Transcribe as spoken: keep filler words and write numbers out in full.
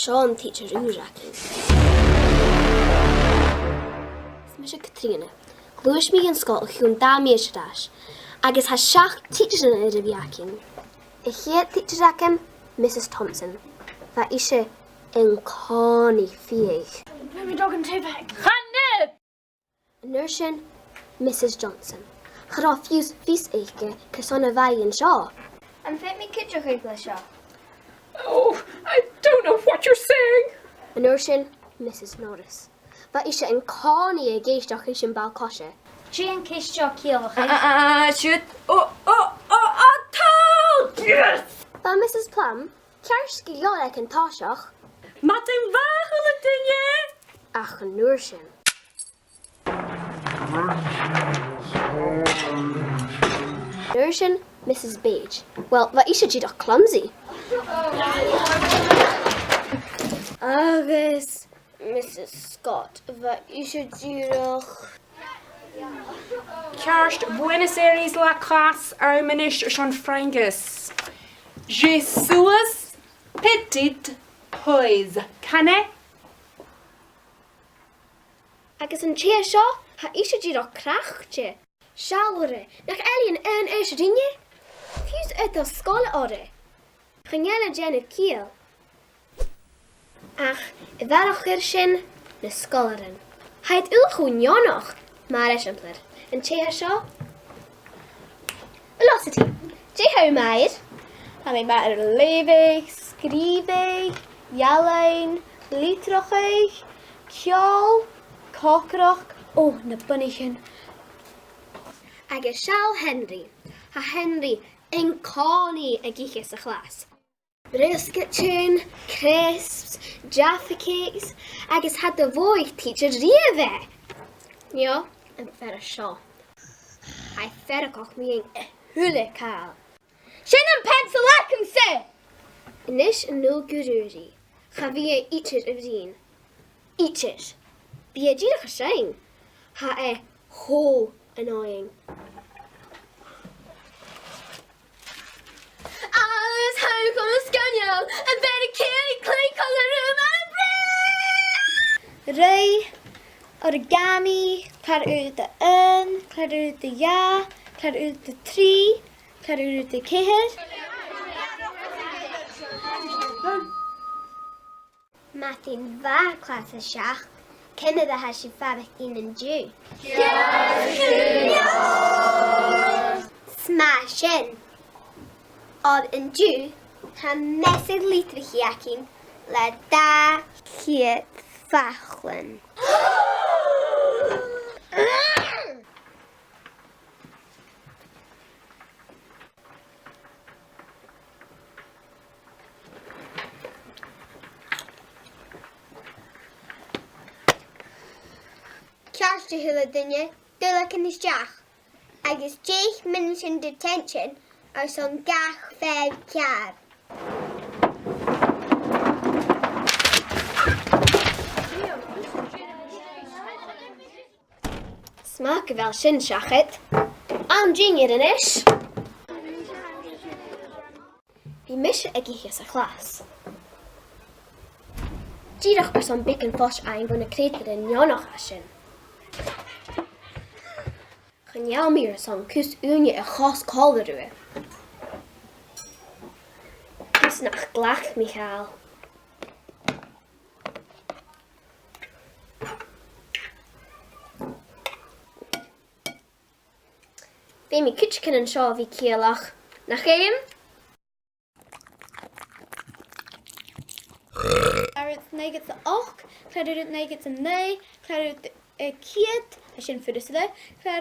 Seo an teacher ùr againn. Is mise Catrìona. Ghluais mi dhan sgoil o chionn dà mhìos air ais, agus tha seachd tidsearan air a bhith againn. A' chiad tidsear agam, Mrs Thompson. Bha ise an-còmhnaidh fiadhaich. Bha mi dog an taobh aig. Chan eil! An uair sin, Mrs Johnson. Cha robh fiù 's fios aice carson a bha i an seo. Am faod mi cuideachadh le seo? Oh, I don't know what you're saying. An uair sin, Mrs Norris. Bha ise an-còmhnaidh ag èisteachd ris am ball-coise. Dè an ceist seo, a Chiallach? Ah, ah, ah, siud. Oh, oh, oh, oh, tall! Yes! Bha Mrs Plum ceart gu leòr aig an toiseach. Madainn mhath, a h-uile duine! Ach an uair sin. An uair sin, Mrs Page. Well, bha ise dìreach clumsy. Agus Mrs Scott, bha ise dìreach... Ceart, Buenos Aires, la classe, àm a-nis airson Fraingeas. Je suis petite pause. Can I? Agus an tè seo, tha ise dìreach craicte. Seall oirre, nach eil i an aon aois rinne? Fiù 's air do sgoil oirre. Chan eil e a' dèanamh ciall. Ach, a bharrachd air sin, na sgoilearan. Tha iad uile cho neònach, mar eisimpleir. An tè seo? Velocity. Dè tha thu math air? Tha mi math air leughadh, sgrìobhadh, ealain, litreachadh, ceòl, còcaireachd, ò, na bonaichean. Agus seall Henry. Tha Henry an-còmhnaidh ag ithe sa chlas. Briosgaidean, crisps, Jaffa cakes, agus cha do mhothaich tidsear riamh e. Neo, am fear seo. Tha e a' faireachdainn mu dheidhinn a h-uile càil. Sin am peansail agamsa! A-nis a-null gu Ruairidh, cha bhi e idir a' bruidhinn. Idir. Bidh e dìreach a' seinn. Tha e cho annoying. Agus tha e cho sgoinneil, a bheir e ceithir cliog a' ruith mar a bhruidhinn! Ruith, origami, clàradh aon, clàradh dhà, clàradh trì, clàradh ceithir. Madainn mhath, clas a seachd. Ciamar a tha sibh a' faireachdainn an-diugh? Smashing! Oir an-diugh, tha measadh litreachaidh againn le dà cheud faclan. Ceart, a h-uile duine, duilleagan a-steach, agus deich mionaidean detention airson gach fear ceàrr. 'S math gu bheil sin seachad. Àm dìnneir a-nis. Bidh mise ag ithe sa chlas. Dìreach airson beagan fois fhaighinn bho na creutairean neònach sin. Chan eil mi airson cus ùine a chosg còmhla riutha. Is nach glac mi càil. Feumaidh cuideigin an seo a bhith ciallach, nach fheum? Clàradh naochad 's a h-ochd, clàradh naochad 's a naoi, clàradh, eh, ceud, tha sin furasta, clàradh